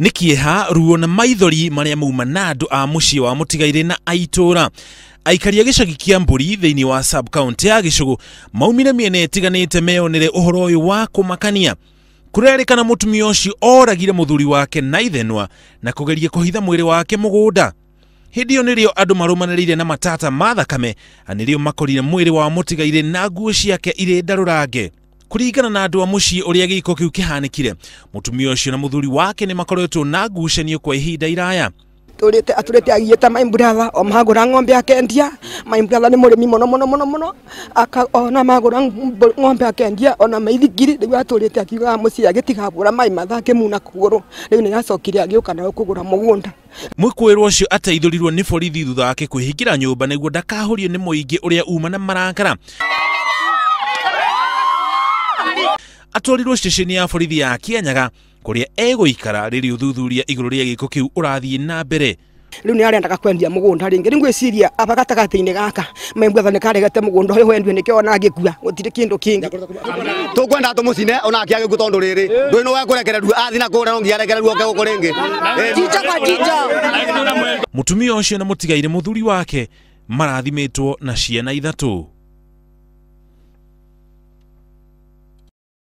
Nĩ kĩeha, ruo na maithori marĩa mauma na andũ a mũciĩ wa mũtigairĩ na aitũra. Aikari a gĩcagi kĩa Mbũri thĩinĩ wa sub county ya Gĩcũgũ maumire mĩena ĩtiganĩte meyonere ũhoro ũyũ wa kũmakania. Kũrerĩkana mũtumia ũcio oragire mũthuri wake na ithenwa na kũgeria kũhitha mwĩrĩ wake mũgũnda. Hĩndĩ ĩyo nĩrĩo andũ marũmanĩrĩire na matata ma thakame na nĩrĩo makorire mwĩrĩ wa mũtigairĩ na nguo ciake irĩ ndarũrange. Kũringana na andũ a mũciĩ ũrĩa gĩko kĩu kĩhanĩkire, mũtumia ũcio na mũthuri wake nĩ makoretwo na ngucanio kwa ihinda iraya. Turite aturite agieta my brother o magura ng'ombe akendia. My brother ni murimi muno muno muno muno, aka ona magura ng'ombe akendia ona maithigiri. Riu aturite akiuga mucii agitigabura mai mathake muna kuguru. Riu ni acokire agiuka na kugura mugunda. Mwĩkũĩrwo ũcio ateithũrirwo nĩ borithi thutha wake kwĩhingĩra nyũmba nĩguo ndakahũrio nĩ mũingĩ ũrĩa uma na marakara. Atwarirwo ceceni ya borithi ya Kianyaga kũrĩa egũikara rĩrĩa ũthuthuria igũrũ rĩa gĩko kĩu ũrathiĩ na mbere. Riu ni arendaga kwendia mugunda ringi. Riu ngwiciria aba gatagati-ini gaka my brother ni karegete mugunda uyu wendue nikio ona agikua gutiri kindu kingi. Tukwenda tumucine ona akiage guo tondu riri ndui no wekurekererio athi na kuria no nginya arekererio oke guku ringi. Jicho kwa jicho. Mutumia ucio na mutigaire muthuri wake marathimitwo na ciana 3.